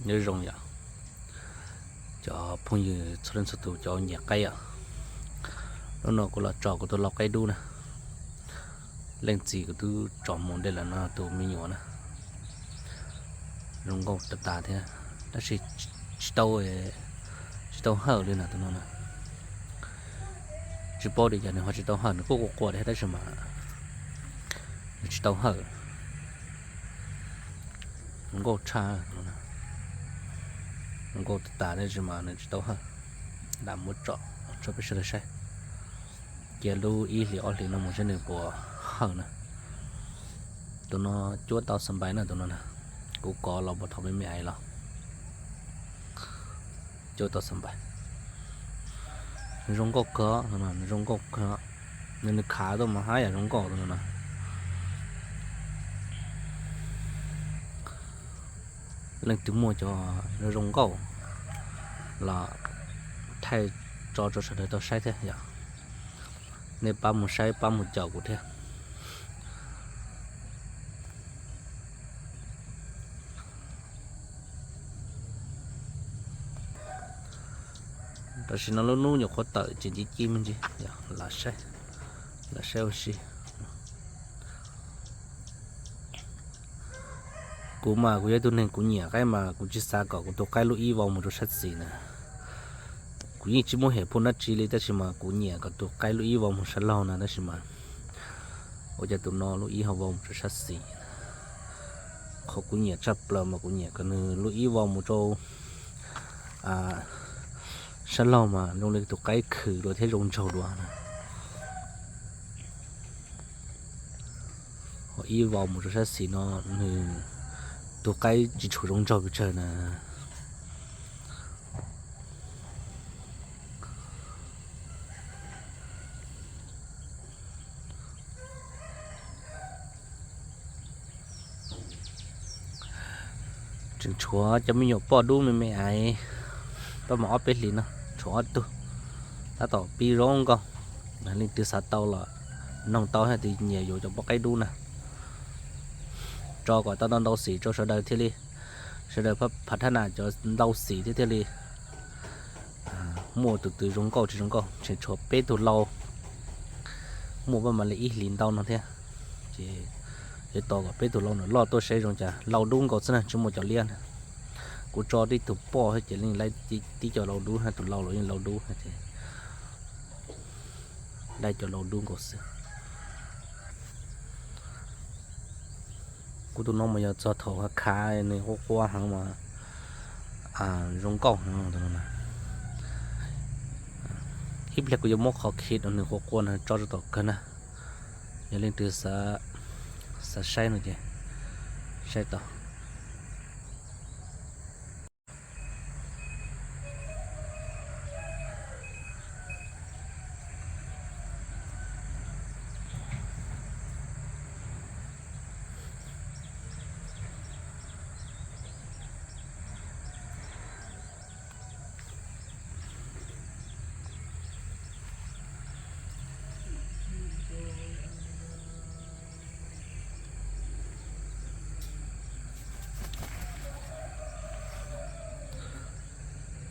Nyob zoo yom, cov phooj ywg txhua leej txhua tus cov nyiam qaib yom. Hnub no kuv los tso kuv tus lau qaib dub na. Leej txiv kuv twb tso mus dej lawm no, tus me nyuam na. Zoo nkauj tas tas thiab, tab sis tsis tau, tsis tau hawm li na tus no na. Tsis paub tias cas nws ho tsis tau hawm, nws kuj quaj quaj thiab tab sis mas nws tsis tau hawm. Zoo nkauj tshaj, zoo nkauj tas tas tab sis mas nws tsis tau hawm. Lam muab tso tso peb sawv daws saib, cia lub ib hlis ob hlis no mus saib nws puas hawm na. Tus no cuab tau xas npais na tus no na, kuv kov los puag thaum me me ais los. Cuab tau xas npais. Nws zoo nkauj kawg, nws zoo nkauj kawg. Nws, nws khav tuaj mas hab yam zoo nkauj tus no na. Leej twg muaj cov zoo nkauj los thaij tso rau sawv daws tau saib thiab yom. Nej pab mus saib pab mus caum kuv thiab. Tam sim no lub hnub nyuam qhuav tawm tseem ci ci me ntsis, lam saib, lam saib ua si. Kuv mas kuv yog ib tug neeg kuv nyiam qaib mas kuv tsis xav kom kuv tus qaib lub ib vau mus rau sab xis na. Kuv yeej tsis muaj hem phum dab tsi li tab sis mas kuv nyiam kom tus qaib lub ib vau mus sab laug na tab sis mas ua cas tus no lub ib ho vau mus rau sab xis. Qhov kuv nyiam tshaj plaws mas kuv nyiam kom nws lub ib vau mus rau sab laug mas zoo li tus qaib khwm dua thiab zoo nraug dua na. Ho ib vau mus rau sab xis no nws tus qaib tsis tshua zoo nraug pes tsawg na. Tseem tshuav cov me nyuam poj dub me me ais, pab mas ob peb hlis no tshuav ob tug, tab tom pib zoo nkauj. Leej twg xav tau los noog tau, leej twg nyiam yuav cov poj qaib dub na, tso kom tau ntau ntau xim rau sawv daws thiaj li, sawv daws phav thab nas cov ntau xim thiab thiaj li muaj tus twg zoo nkauj tsis zoo nkauj. Tseem tshuav peb tug lau, muaj pab mas li ib hlis ntau no thiab. Ces yuav tos kom peb tug lau no loj tuaj saib zoo cas. Lau dub nkaus xwb na, tsis muaj cov liab na. Kuv tso tib tug poj thiab ces yeej laib tib co lau dub, tus lau los yeej lau dub ces laib cov lau dub nkaus xwb. Kuv tus no mas yog txog thaum khav nws quaj quaj heev mas zoo nkauj heev. Ib pliag kuv yuav muab qhov khi rau nws quaj quaj no tso rau tom kawg na. Yog leej twg xav saib no ces saib tau.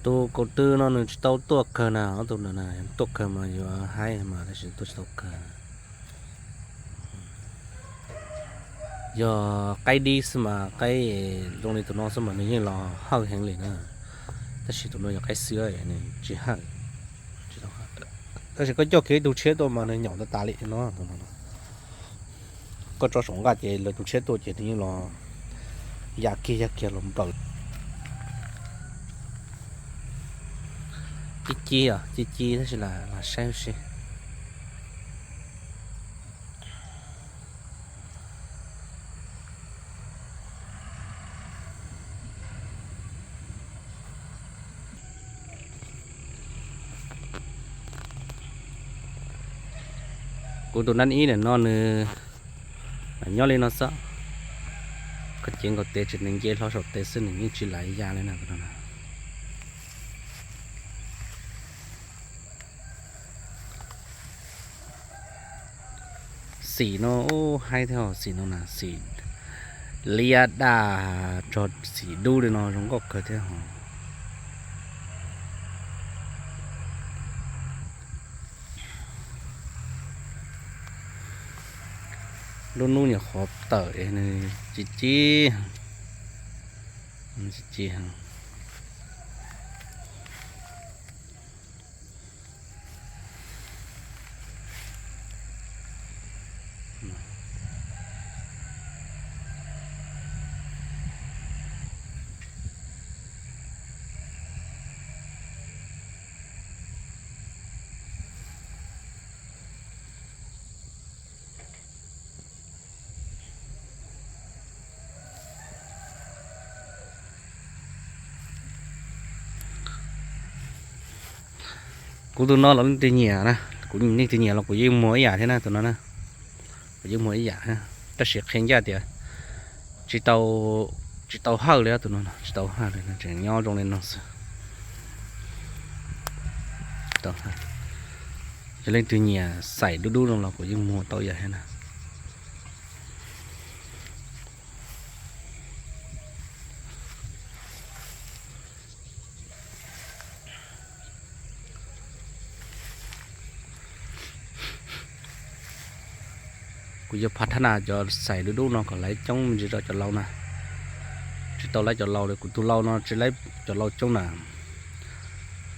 Tus kaum tw no nws tsis tau tuaj kawg na, ob tug no na, tuaj kawg mas yuav haib mas tab sis tuaj tsis tau kawg. Yog qaib dib xwb mas, qaib zoo li tus no xwb mas nws yeej los hawj heev li na. Tab sis tus no yog qaib xwb nws tsis hawj. Tab sis koj coj kiag ib tug tshiab tuaj mas nws nyaum tas tas li no. Koj tso saum nqaj ces lawv tus tshiab tuaj ces nws yeej los ya kiag ya kiag los nplawm. Ci ci, ci ci tab sis lam saib ua si. Kuv tus nab ib nim no nws nyob li no xwb. Koj cev nkaus tes tseem nws nce hlo saum tes xwb, nws yeej tsis lam ya li na. Xim no haib thiab, xim no na, xim Liab daj txog xim dub li no zoo nkauj kawg thiab os. Lub hnub nyuam qhuav tawm es nws ci ci, ci ci. Kuv tus no los leej twg nyiam na, kuv leej twg nyiam los kuv yeej muag ib yam thiab na tus no na. Kuv yeej muag ib yam, tab sis qhia ncaj tias tsis tau, tsis tau hawj li tus no, tsis tau hawj li, tseem nyob zoo li no xwb. Yog leej twg nyiam xaim dub dub no los kuv yeej muag tau ib yam thiab na. Kuv yuav phav thab na cov xaim dub dub no kom laiv coob me ntsis rau cov lau na. Tsis tau laiv cov lau li, kuv tus lau no tsis laiv cov lau coob na.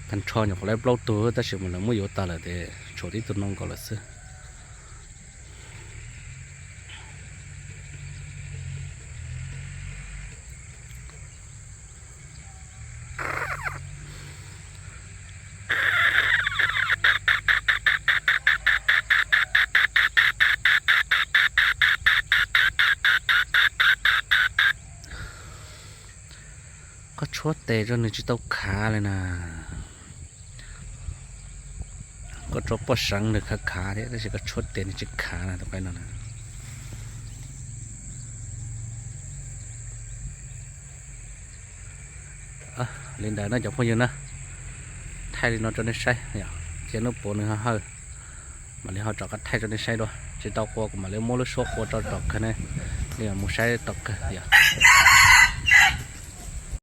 Tag nrho nyuam qhuav laiv plaub tug tab sis mas lawv muab yuav tag lawm ces tshuav tib tug no nkaus lawm xwb. Koj tshuab tes rau nws tsis tau khav li na. Koj tso poj seev nws khav khav thiab tab sis koj tshuab tes nws tsis khav na tus qaib no na. Li ntawd no cov phooj ywg na, thaij li no rau nej saib, cia hnub puav nws ho hawj mam li ho rov qab thaij rau nej saib dua. Tsis tau qua kuv mam li muab lub suab qua rau tom kawg ne, li mus saib tom kawg yom.